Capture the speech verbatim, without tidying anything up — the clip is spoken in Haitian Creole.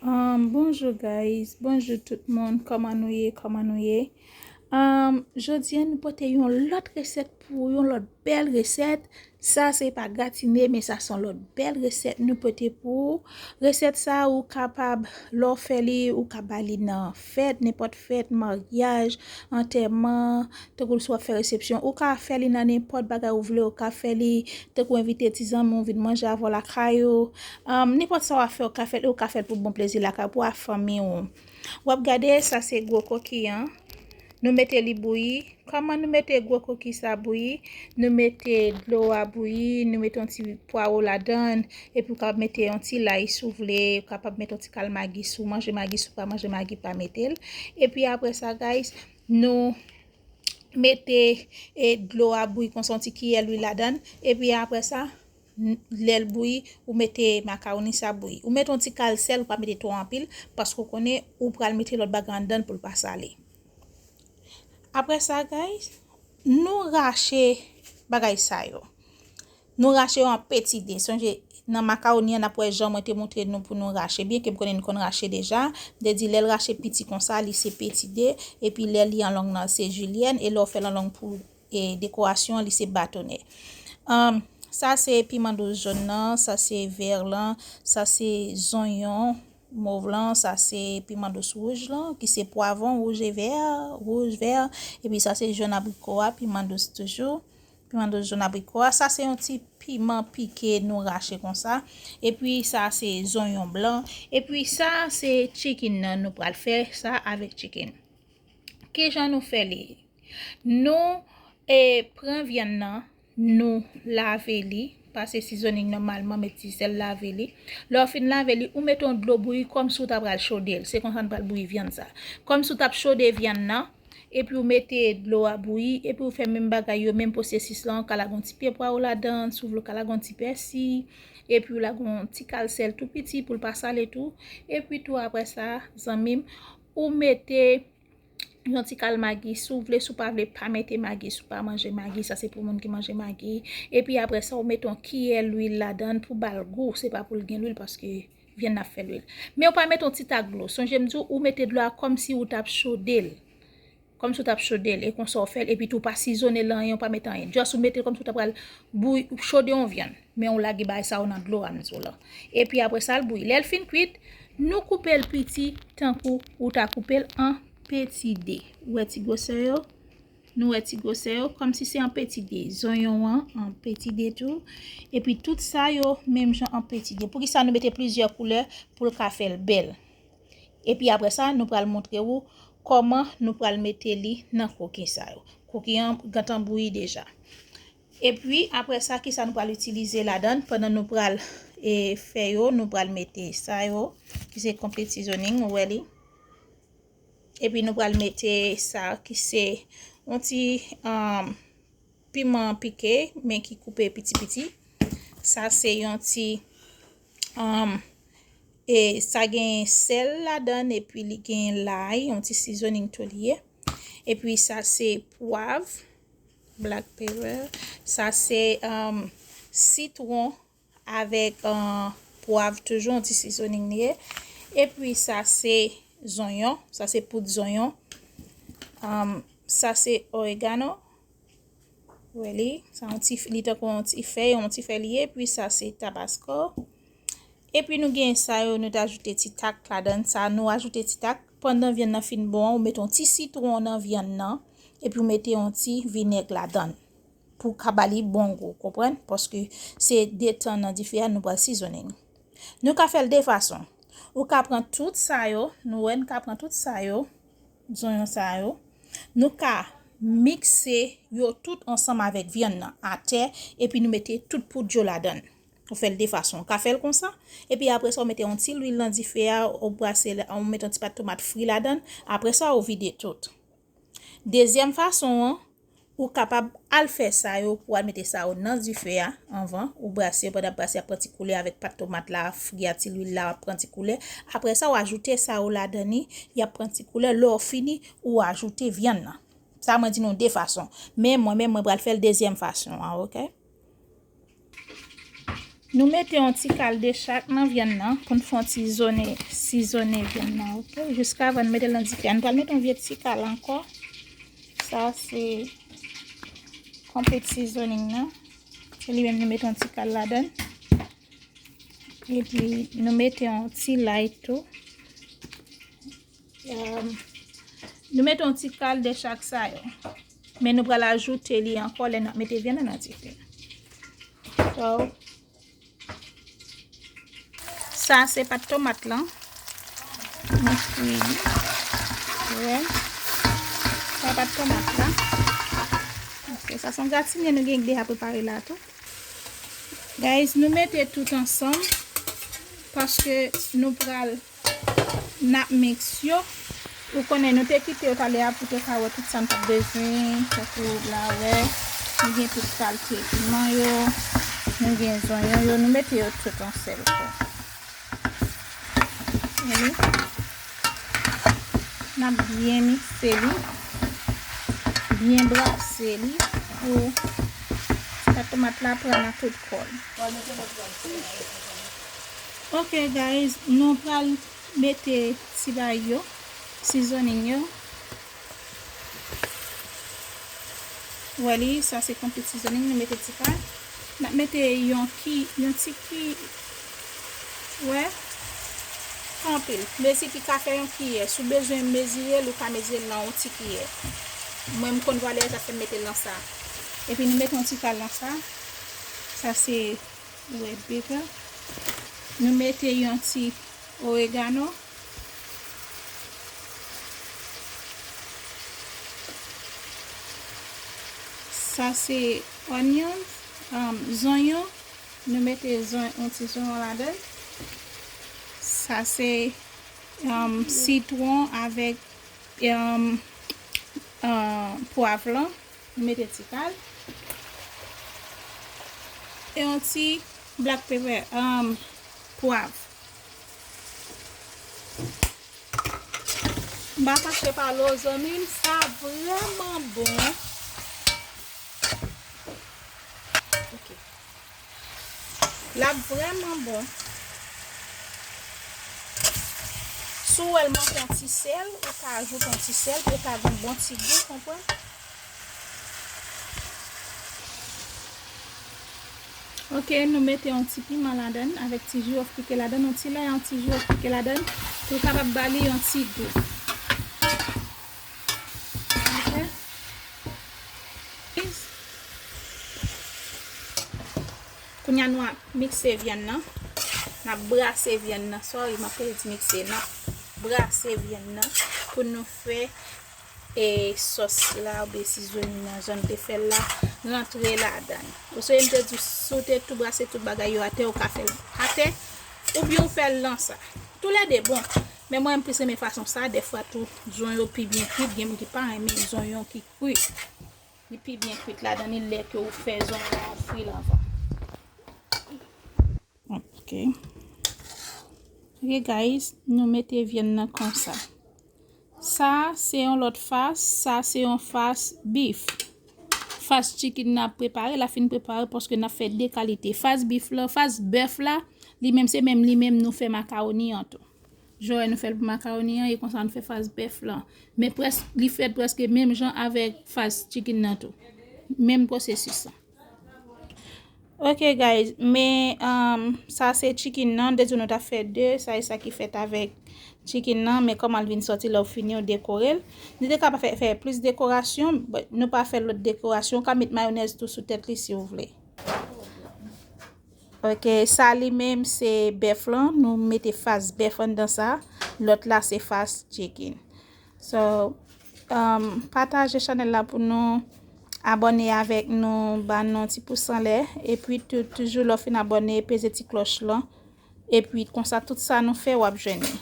Um, bonjou guys, bonjou tout moun, kòman nou ye, kòman nou ye? Um, jodi a nou pote yon lòt resèt pou ou, yon lòt bèl resèt. Sa se pa gratine, men sa se yon lòt bèl resèt nou pote pou ou. Resèt sa ou kapab, lè w fè li, ou ka ba li nan fèt, nenpòt fèt, maryaj, antèman, tankou si w ap fè resepsyon, ou ka fè li nan nenpòt bagay ou vle, ou ka fè li tankou envite ti zanmi w vin manje avè w lakay ou. Um, nenpòt sa w ap fè, ou ka fè l, ou ka fè l pou bon plezi lakay ou, pou ak fanmi w. W ap gade, sa se gwo koki an. Nou mete li bouyi. Kòman nou mete gwo koki sa bouyi? Nou mete dlo a bouyi, nou mete yon ti pwawo ladan l, epi w kapab mete yon ti lay si w vle, ou kapab mete yon ti kal magi si w manje magi, si w pa manje magi, pa mete l. Epi apre sa, guys, nou mete, e, dlo a bouyi konsa, yon ti kiyè lwil ladan l, epi apre sa, n- lè l bouyi, ou mete makawoni sa bouyi. Ou mete yon ti kal sèl, ou pa mete twò anpil, paske w konnen ou pral mete lòt bagay anndan l pou l pa sale. Apre sa, guys, nou rache bagay sa yo. Nou rache yo an peti de. Sonje, nan makawoni an, n ap wè jan mwen te montre nou pou nou rache. Byenke m konnen nou konn rache deja. M te di, lè l rache piti konsa, li se peti de. Epi lè li an long nan, se jilyèn. E lè w fè l an long pou, e, dekorasyon an, li se batonè. Um, sa se piman dous jòn nan, sa se vè lan, sa se zonyon mov lan, sa se piman dous wouj lan, ki se pwavwon wouj e vè, wouj, vè. Epi sa se jòn abriko a, piman dous toujou. Piman dous jòn abriko a. Sa se yon ti piman pike nou rache konsa. Epi sa se zonyon blan. Epi sa se chicken nan, nou pral fè sa avèk chicken. Kijan nou fè li? Nou, e, pran vyann nan, nou lave li, pase seasoning nòmalman, met ti sèl, lave li. Lè w fin lave li, ou mete yon dlo bouyi kòmsi w ta pral chode l. Se konsa n pral bouyi vyann sa. Kòmsi w t ap chode vyann nan, epi w mete dlo a bouyi, epi w fè menm bagay yo, menm pwosesis lan, ou ka lage yon ti pye pwawo ladan l, si w vle w ka lage yon ti pèsi, epi w lage yon ti kal sèl tou piti pou l pa sale tou. Epi tou apre sa, zanmi m, ou mete yon ti kal magi, si w vle, si w pa vle, pa mete magi, si w pa manje magi, sa se pou moun ki manje magi. Epi apre sa, ou mete yon kiyè lwil ladan l pou ba l gou, se pa pou l gen lwil paske vyann nan ap fè lwil. Men ou pa mete yon ti tak dlo. Sonje m di w, ou mete dlo a kòmsi ou t ap chode l. Kòmsi ou t ap chode l, e konsa w fè l, epi tou pa sizone l anyen, ou pa mete anyen. Just ou mete l kòmsi ou ta pral bouyi, chode yon vyann. Men ou lage bagay sa yo nan dlo a m di w lan. Epi apre sa, l bouyi. Lè l fin kwit, nou koupe l piti, tankou ou ta koupe l an peti de. Ou wè ti gwosè yo? Nou wè ti gwosè yo, kòmsi se an peti de. Zonyon an, an peti de tou. Epi tout sa yo, menm jan an peti de. Poukisa nou mete plizyè koulè? Pou l ka fè l bèl. Epi apre sa, nou pral montre ou kòman nou pral mete li nan koki sa yo. Koki an gentan bouyi deja. Epi apre sa, kisa nou pral itilize ladan l pandan nou pral, e, fè yo, nou pral mete sa yo, ki se complete seasoning, ou wè li. Epi nou pral mete sa, ki se yon ti, um, piman pike, men ki koupe piti piti. Sa se yon ti, um, e sa gen sèl ladan l, epi li gen lay, yon ti seasoning tou li ye. Epi sa se pwav, black pepper. Sa se, um, sitwon avèk, uh, pwav toujou, yon ti seasoning li ye. Epi sa se zonyon, sa se poud zonyon. Um, sa se oregano. Wè li, sa yon ti, li tankou yon ti fèy, yon ti fèy li ye, epi sa se tabasco. Epi nou gen sa yo, nou t ajoute ti tak ladan l, sa nou ajoute ti tak. Pandan vyann nan fin bon an, ou mete yon ti sitwon nan vyann nan, epi ou mete yon ti vinèg ladan l. Pou ka ba li bon gou, konprann? Paske se detan nan dife a, nou pral seasoning. Nou ka fè l de fason. Ou ka pran tout sa yo, nou wè, nou ka pran tout sa yo, zonyon sa yo. Nou ka mikse yo tout ansanm avèk vyann nan atè, epi nou mete tout poud yo ladan l. Ou fè l de fason. Ou ka fè l konsa, epi apre sa, ou mete yon ti lwil nan dife a, ou brase, ou mete yon ti pat tomat fri ladan l. Apre sa, ou vide tout. Dezyèm fason an, ou kapab al fè sa yo pou al mete sa yo nan dife a anvan, ou brase yo, pandan ap brase, y ap pran ti koulè avèk pat tomat la, fri a, ti lwil la, ap pran ti koulè. Apre sa, ou ajoute sa yo ladan li, y ap pran ti koulè. Lè w fini, ou ajoute vyann nan. Sa mwen di nou de fason. Men mwen menm, mwen pral fè l dezyèm fason an, oke? Nou mete yon ti kal de chak nan vyann nan pou n fè yon ti zone, sizone vyann nan, oke? Jiskavan n mete l nan dife a. Nou pral mete yon vye ti kal ankò. Sa se complete seasoning nan. Se li menm nou mete yon ti kal ladan l. Epi nou mete yon ti lay tou. Um, nou mete yon ti kal de chak sa yo. Men nou pral ajoute li ankò lè n ap mete vyann nan nan dife. So, sa se pat tomat lan. Mwen fri li. Ou wè? Sa pat tomat la. Ok, sa se yon gratinye nou gen deja prepare la tou. Guys, nou mete tout ansanm paske nou pral n ap mix yo. Ou konnen nou te kite yo talè a pou te ka wè tout sa n t ap bezwen, tankou la wè, nou gen tout kalte piman yo, nou gen zonyon yo, nou mete yo tout yon sèl kou. Tande? N ap byen mikse li, byen brase li pou ti pat tomat la pran nan tout kò l. Ok, guys, nou pral mete ti bay yo, seasoning yo. Wè li, sa se complete seasoning, nou mete ti kal. N ap mete yon ki, yon ti ki, wè, pa anpil. Mezi ki ka fè yon kiyè. Si w bezwen mezire l, ou ka mezire l nan yon ti kiyè. Mwen, m konn valè sa, fè m mete l nan sa. Epi nou mete yon ti kal nan sa. Sa se red pepper. Nou mete yon ti oregano. Sa se onions, um, zonyon. Nou mete zon-, yon ti zonyon ladan l. Sa se, um, sitwon avèk, um, uh, pwav lan. Nou mete ti kal. E yon ti black pepper, um, pwav. M pa kache pale w, zanmi m, sa vrèman bon. Ok. L ap vrèman bon. Si w wè l manke yon ti sèl, ou ka ajoute yon ti sèl pou l ka gen yon bon ti gou, konprann? Ok, nou mete yon ti piman ladan l, avèk ti jiwòf pike ladan l, yon ti lay, yon ti jiwòf pike ladan l, pou l kapab ba li yon ti gou. Ok. Kounye a nou ap mikse vyann nan. N ap brase vyann nan. Sorry, m ap rele di mikse. N ap brase vyann nan pou nou fè e sòs la oubyen seasoning nan, jan n te fè l la, rantre ladan l. Ou sonje m te di w, si w te tou brase tout bagay yo atè, ou ka fè l atè, oubyen ou fè l nan sa. Toulède bon. Men mwen, m plis renmen fason sa. Dèfwa tou, zonyon pi byen kwit. Gen moun ki pa renmen zonyon ki kwi. Li pi byen kwit ladan li lè ke ou fè zonyon an fri l anvan. Ok. Ok, guys, nou mete vyann nan konsa. Sa se yon lòt fas, sa se yon fas bif. Fas chicken n ap prepare, l ap fin prepare paske n ap fè de kalite. Fas bif la, fas bèf la, li menm se menm li menm nou fè makawoni an tou. Jan nou fè l pou makawoni an, e konsa nou fè fas bèf lan. Men près-, li fèt prèske menm jan avèk fas chicken nan tou. Menm pwosesis lan. Ok, guys, men, um, sa se chicken nan, m te di w nou t ap fè de, sa e sa ki fèt avèk chicken nan, men kòman l vin sòti lè w fini w dekore l. Nou te ka fè, fè plis dekorasyon, but nou pa fè lòt dekorasyon, w ka met mayonèz tou sou tèt li si w vle. Ok, sa li menm se bèf lan, nou mete fas bèf anndan sa, lòt la se fas chicken. So, um, pataje chanèl la pou nou, abòne avèk nou, ban nou ti pous anlè, epi tou, toujou lè w fin abòne, peze ti klòch lan, epi konsa tout sa nou fè w ap jwenn li.